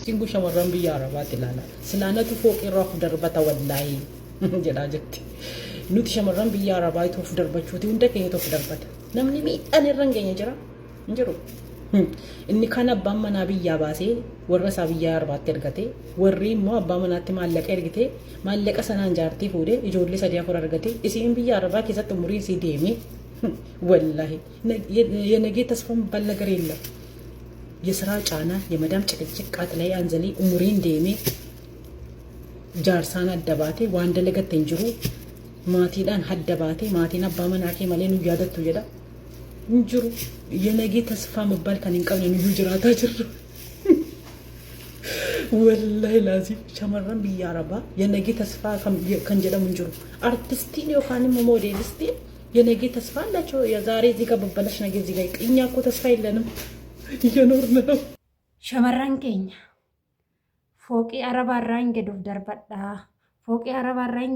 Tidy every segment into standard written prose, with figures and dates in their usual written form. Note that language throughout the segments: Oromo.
Isin kun shamarran biyya Arabaatti ilaala. Silaa natu fooqirraa of darbata wallaahi jedhaa jirti. Nuti shamarran biyya Arabaatti of darbachuuti hunda keenyatu of darbata. Namni miidhaan irra hin geenye jira? Hin jiru. Inni kaan abbaan manaa biyyaa baasee warra isaa biyya Arabaatti ergate, warri immoo abbaa manaatti maallaqa ergite, maallaqa sanaan jaartii fuudhee ijoollee sadii afur argate, isiin biyya Arabaa keessatti umuriin isii deemee wallaahi የነገ ተስፋ የሚባል ነገር የለም። የስራ ጫና የመዳም ጭቅጭቅ ቃጥላይ አንዘሊ umuriin deemee jaarsaan adda baatee waan dalagatte hin jiru, maatiidhaan adda baatee maatiin abbaa manaa kee malee nu yaadattu jedha hin jiru. የነገ ተስፋ የሚባል kan hin qabne nuyyuu jiraataa jirru. Wallahi laazim shamarran biyya Arabaa የነገ ተስፋ kan jedhamu hin jiru. Artistiin yookaan immoo moodeelistiin የነገ ተስፋ አላቸው። የዛሬ እዚህ ጋር በበላሽ ነገ እዚህ ጋር፣ እኛ እኮ ተስፋ የለንም፣ እየኖርን ነው። Shamarran keenya, fooqii Arabaarraa hin gad of darbadhaa. Fooqii Arabaarraa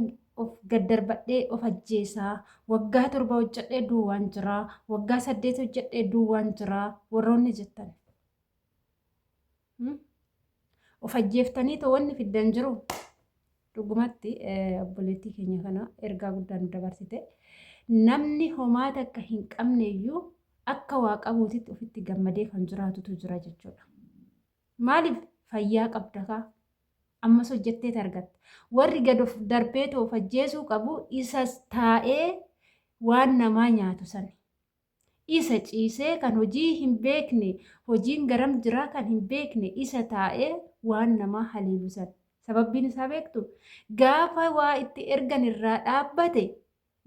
of gad darbadhee of ajjeesaa. Waggaa 7 hojjedhee duwwaan jiraa. Waggaa 8 hojjedhee duwwaan jiraa. Warroonni jettan. Of ajjeeftanii too wanni fiddan jiru. Dhugumatti obboleettii keenya kana ergaa guddaa nu dabarsite. Namni homaa takka hin qabne iyyuu akka waa qabuutitti ofitti gammadee kan jiraatutu jira jechuudha. Maaliif? Fayyaa qabda kaa. Ammas hojjettee argatta. Warri gad of darbee of ajjeesuu qabu isas taa'ee waan namaa nyaatu sani. Isa ciisee kan hojii hin beekne, hojiin garam jiraa kan hin beekne, isa taa'ee waan namaa haleelu sana. Sababbiin isaa beektu, gaafa waa itti ergan irraa dhaabbate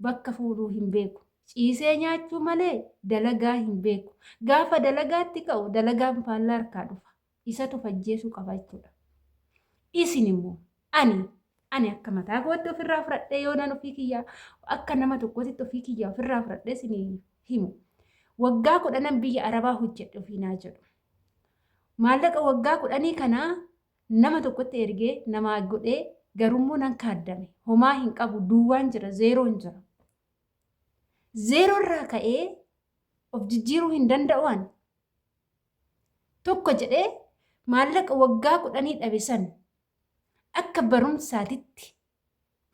bakka fuudhuu hin beeku. Ciisee nyaachuu malee dalagaa hin beeku. Gaafa dalagaatti ka'u dalagaan faallaa harkaa dhufa. Isatu ajjeesuu qaba jechuudha. Isin immoo ani akka mataa kootti ofirraa fudhadhee yoo nan ofii kiyyaa akka nama tokkootti ofii kiyyaa ofirraa fudhadhee isin himu. Waggaa 10n biyya Arabaa hojjedhe ofiinaa jedhu. Maallaqa waggaa 10 kanaa nama tokkotti ergee namaa godhee garummoo nan kaaddame. Homaa hin qabu, duwwaan jira, zeeroon jira. Zeeroo irraa ka'ee of jijjiiruu hin danda'u ani. Tokko jedhee maallaqa waggaa 10 dhabe san akka barumsaatitti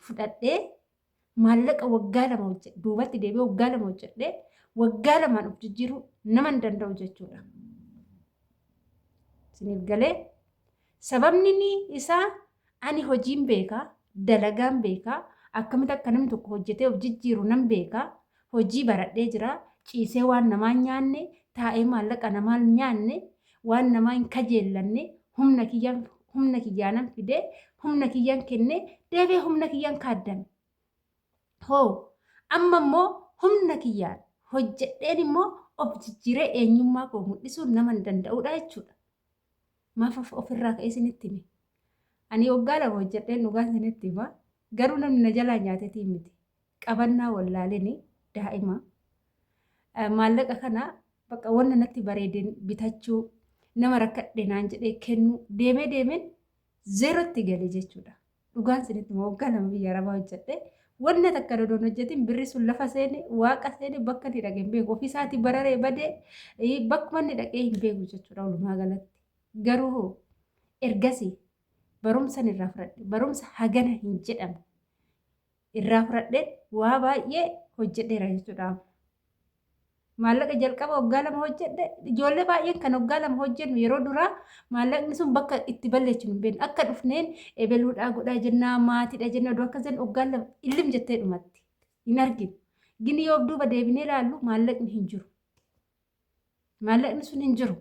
fudhadhee maallaqa waggaa 2 hojjedhe, duubatti deebi'ee waggaa 2 hojjedhee waggaa 2n of jijjiiruu nama hin danda'u jechuudha. Isiniif galee? Sababni isaa ani hojiin beekaa, dalagaan beekaa, akkamitti akka namni tokko hojjetee of jijjiiru nan beekaa, hojii baradhee jira, ciisee waan namaa hin nyaanne, taa'ee maallaqa namaa hin nyaanne, waan namaa hin kajeellanne, humna kiyyaan humna kiyyaanan fidee, humna kiyyaan kennee, deebi'ee humna kiyyaan kaaddame. Hoo amma immoo humna kiyyaan hojjedheen immoo of jijjiiree eenyummaa koo mul'isuu nama hin danda'udha jechuudha. Maaf ofirraa ka'ee isinitti hime? Ani waggaa 2 hojjedheen dhugaan isinitti hima. Garuu namni na jalaa nyaatetii miti. Qabannaa wallaaleni daa'ima. Maallaqa kana bakka wanna natti bareedeen bitachuu, nama rakkadhe naan jedhee kennuu, deemee deemeen zeerotti gale jechuudha. Dhugaan isinitti hima, waggaa 2 biyya Arabaa hojjedhe. Wanna takka odoon hojjetin birri sun lafa seene, waaqa seene, bakka inni dhaqe hin beeku. Ofiisaatii bararee badee bakkuma inni dhaqee hin beeku jechuudha walumaa galatti. Garuu ergasii barumsa irraa fudhadhe, barumsa hagana hin jedhamne irraa fudhadheen waa baay'ee hojjedheera jechuudha. Maallaqa jalqaba waggaa 2 hojjedhe, ijoollee baay'een kan waggaa 2 hojjennu yeroo duraa maallaqni sun bakka itti balleessinu hin beeknu. Akka dhufneen ebeluudhaa godhaa jennaa, maatiidha jennaa, oduu akkas jennu waggaa 2 illim jettee dhumatti hin arginu. Gini yoo duuba deebinee ilaallu maallaqni hin jiru. Maallaqni sun hin jiru.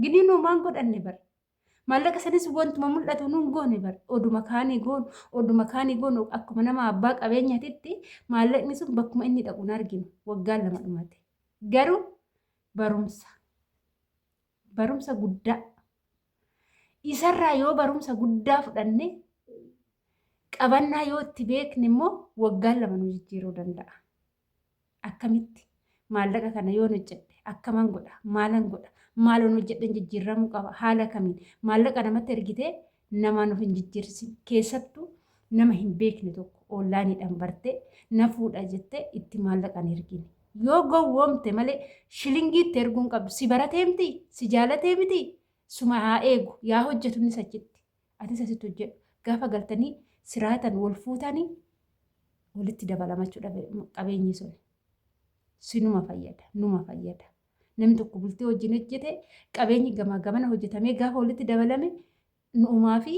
Gini nuu maan godhanne bara. Maallaqa sanis wantuma mul'atu nuun goone bar. Oduma kaanii goonu, oduma kaanii goonu, akkuma nama abbaa qabeenyaatitti maallaqni sun bakkuma inni dhaqu hin arginu. Waggaan 2 dhumate. Garuu barumsa. Barumsa guddaa. Isarraa yoo barumsa guddaa fudhanne, qabannaa yoo itti beekne immoo waggaan 2 nu jijjiiruu danda'a. Akkamitti maallaqa kana yoon hojjedhe akkaman godha, maalan godha, maaloon hojjedhen jijjiirramuu qaba, haala kamiin? Maallaqa namatti ergitee namaan of hin jijjiirsin. Keessattuu nama hin beekne tokko onlaayiniidhaan bartee na fuudha jettee itti maallaqa hin ergine. Yoo gowwoomte malee shilingiitti erguun qabdu. Si baratee miti, si jaalatee miti. Suma haa eegu yaa hojjetu innis achitti. Atis asitti hojjedhu. Gaafa galtanii siraatan wal fuutanii walitti dabalama jechuudha qabeenyi sun. Sinuma fayyada, numa fayyada. Namni tokko bultii wajjin hojjete qabeenyi gamaa gamana hojjetamee gaafa walitti dabalame nu'umaa fi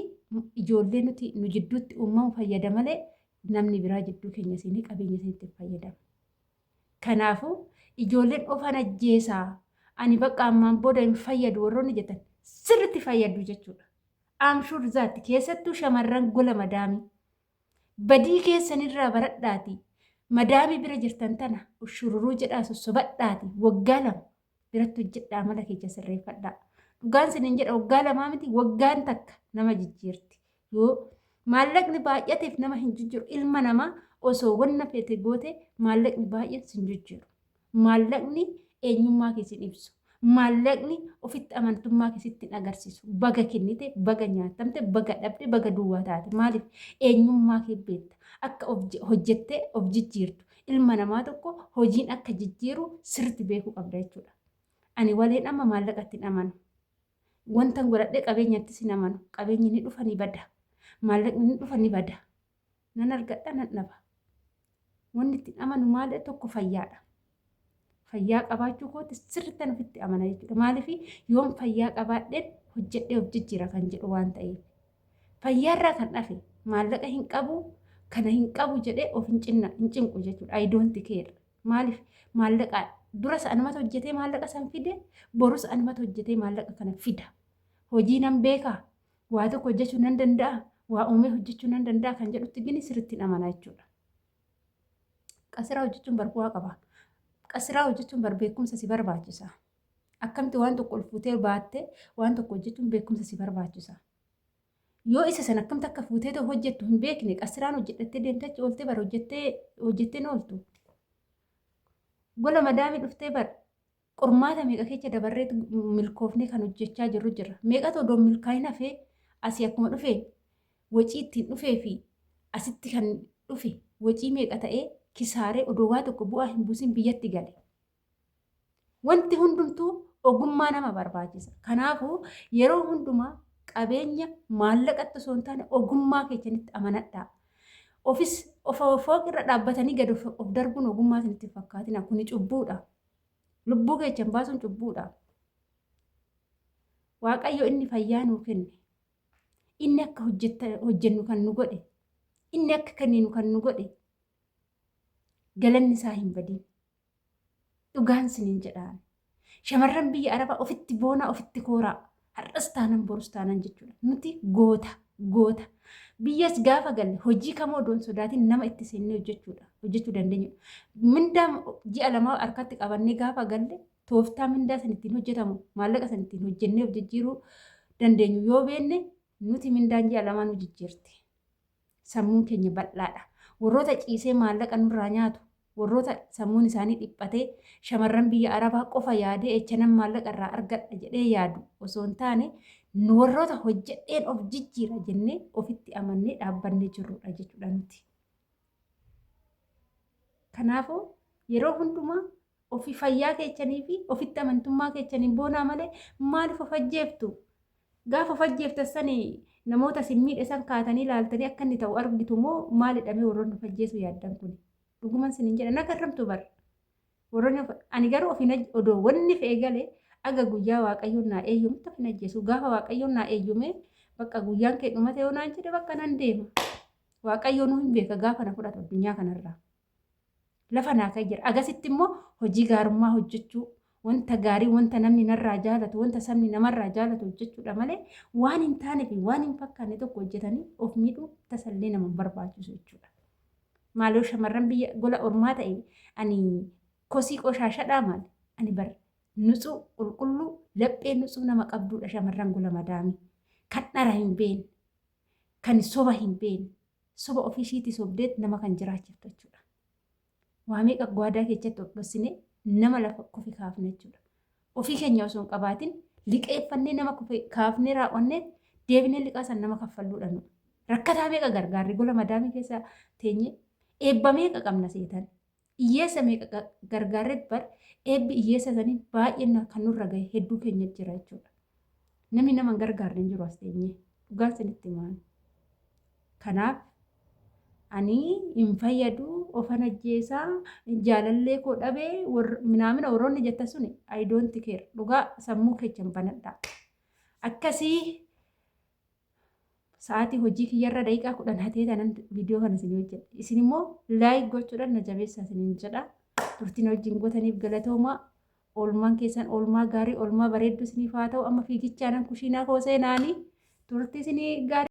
ijoollee nuti nu jidduutti uumamu fayyada malee namni biraa jidduu keenya seenee qabeenya isinitti hin fayyadamu. Kanaafuu ijoolleen ofan ajjeesaa ani bakka ammaan booda hin fayyadu warroonni jettan sirriitti fayyaddu jechuudha. I'm sure that keessattuu shamarran gola madaamii badii keessanirraa baradhaati madaamii bira jirtan tana ushururuu jedhaa sossobadhaati waggaa 2 biratti hojjedhaa amala keessa sirreeffadhaa. Dhugaan sinin jedha waggaa 2 miti waggaan takka nama jijjiirti. Yoo maallaqni baay'ateef nama hin jijjiiru ilma namaa osoo wanna feete goote maallaqni baay'een sin jijjiiru. Maallaqni eenyummaa kee sin ibsu. Maallaqni ofitti amantummaa kee sitti hin agarsiisu. Baga kennite, baga nyaatamte, baga dhabde, baga duwwaa taate. Maaliif eenyummaa kee beekta. Akka of hojjettee of jijjiirtu. Ilma namaa tokko hojiin akka jijjiiru sirriitti beekuu qabda jechuudha. Ani waleen amma maallaqatti hin amanu. Wantan godhadhee qabeenyattis hin amanu. Qabeenyi ni dhufa ni bada. Maallaqni ni dhufa ni bada. Nan argadha nan dhaba. Wanni itti amanu maal tokko fayyaadha. Fayyaa qabaachuu kootti sirrittan ofitti amana jechuudha. Maaliif yoon fayyaa qabaadheen hojjedhee of jijjiira kan jedhu waan ta'eef. Fayyaarraa kan dhafe maallaqa hin qabu kana hin qabu jedhee of hin cinna hin cinqu jechuudha. I don't care. Maaliif maallaqa duras anumatu hojjetee maallaqa san fide borus anumatu hojjetee maallaqa kana fida. Hojii nan beekaa waa tokko hojjechuu nan danda'a waa uumee hojjechuu nan danda'a kan jedhutti gini sirriitti amana jechuudha. Qasiraa hojjechuun bar bu'aa qaba. Qasiraa hojjechuun bar beekumsa si barbaachisa. Akkamitti waan tokko ol fuutee baattee waan tokko hojjechuun beekumsa si barbaachisa. Yoo isa sana akkamitti akka fuutee hojjettu hin beekne qasiraan hojjedhattee deemtee achi ooltee bar hojjettee hojjetteen ooltu. Gola madaamii dhuftee bar qormaata meeqa keessa dabarree milkoofnee kan hojjechaa jirru jira. Meeqatu odoo milkaa'in hafee asii akkuma dhufee wacii ittiin dhufee fi asitti kan dhufe wacii meeqa ta'ee kisaaree odoo waa tokko bu'aa hin buusin biyyatti gale. Wanti hundumtuu ogummaa nama barbaachisa. Kanaafuu yeroo hundumaa qabeenya maallaqatti osoo hin taane ogummaa keessanitti amanadhaa. Ofis of fooqirra dhaabbatanii gad of darbuun ogummaa isinitti hin fakkaatina. Kuni cubbuudha. Lubbuu keessan baasuun cubbuudha. Waaqayyo inni fayyaa nuu kenne. Inni akka hojjennu kan nu godhe. Inni akka kenninu kan nu godhe. Galanni isaa hin badin. Dhugaan sinin jedhaan. Shamarran biyya Arabaa ofitti boonaa ofitti kooraa. Har'as taanan borus taanan jechuudha. Nuti goota goota. Biyyas gaafa galle hojii kamoo odoon sodaatiin nama itti seennee hojjechuudha. Hojjechuu dandeenyudha. Mindaa ji'a 2 harkatti qabannee gaafa galle tooftaa mindaa san ittiin hojjetamu maallaqa san ittiin hojjennee of jijjiiruu dandeenyu yoo beenne nuti mindaan ji'a 2 nu jijjiirti. Sammuun keenya bal'aadha. Warroota ciisee maallaqa nurraa nyaatu, warroota sammuun isaanii dhiphatee shamarran biyya Arabaa qofa yaadee echanan maallaqa irraa argadha jedhee yaadu osoo hin taane nu warroota hojjedheen of jijjiira jennee ofitti amannee dhaabbannee jirrudha jechuudha nuti. Kanaafuu yeroo hundumaa ofii fayyaa keessanii fi ofitti amantummaa keessaniin boonaa malee maaliif of ajjeeftu? Gaafa of ajjeeftan sani namoota isin miidhe san kaatanii ilaaltanii akka inni ta'u argitu moo maalidha mee warroonni of ajjeesuu yaaddan kun? Dhuguman sinin jedha na garramtu bar. Warroonni ani garuu of hin odoo wanni fe'e gale aga guyyaa waaqayyoon naa eeyyumutti of hin ajjeesu. Gaafa waaqayyoon naa eeyyume bakka guyyaan kee dhumate yoo naan jedhe bakka nan deema. Waaqayyoon hin beeka gaafa na fudhatu addunyaa kanarraa. Lafa naa ka'e jira. Agasitti immoo hojii gaarummaa hojjechuu, wanta gaarii, wanta namni narraa jaalatu, wanta sabni namarraa jaalatu hojjechuudha malee waan hin taane fi waan hin fakkaanne tokko hojjetanii of miidhuu tasallee nama hin barbaachisu jechuudha. Maaloo shamarran biyya gola ormaa ta'e ani kosii qoshaashadhaa maal? Ani bar nutsuu qulqulluu laphee nutsuu nama qabduudha shamarran gola madaamii. Kan dhara hin beekne, kan soba hin beekne, soba ofii ishiitii sobdeet nama kan jiraachiftu jechuudha. Waa meeqa gwaadaa keessatti of dhossine nama lafa kufe kaafne jechuudha. Ofii keenya osoo hin qabaatin liqeeffannee nama kufe kaafnee raawwannee deebinee liqaa san nama kaffalluudha nu. Rakkataa meeqa gargaarri gola madaamii keessa teenye eebba meeqa qabna seetan. Hiyyeessa meeqa gargaarreet bar eebbi hiyyeessa sanii baay'een kan nurra gahe hedduu keenya jira jechuudha. Namni nama hin gargaarre hin jiru as teenyee. Dhugaan isinitti himaan. Kanaaf ani hin fayyadu ofan ajjeesaa jaalallee koo dhabee minaamina warroonni jettan suni I don't care. Dhugaa sammuu keechan banadhaa. Akkasii sa'aatii hojii kiyyarra daqiiqaa 10 hatee tanan viidiyoo kana isin hojjedhe. Isin immoo like gochuudhaan na jabeessaa isiniin jedha. Turtiin wajjin gootaniif galatoomaa. Oolmaan keessan oolmaa gaarii oolmaa bareedduu isiniif haa ta'u. Amma fiigichaanan kushiinaa koo seenaanii turtii isinii gaarii.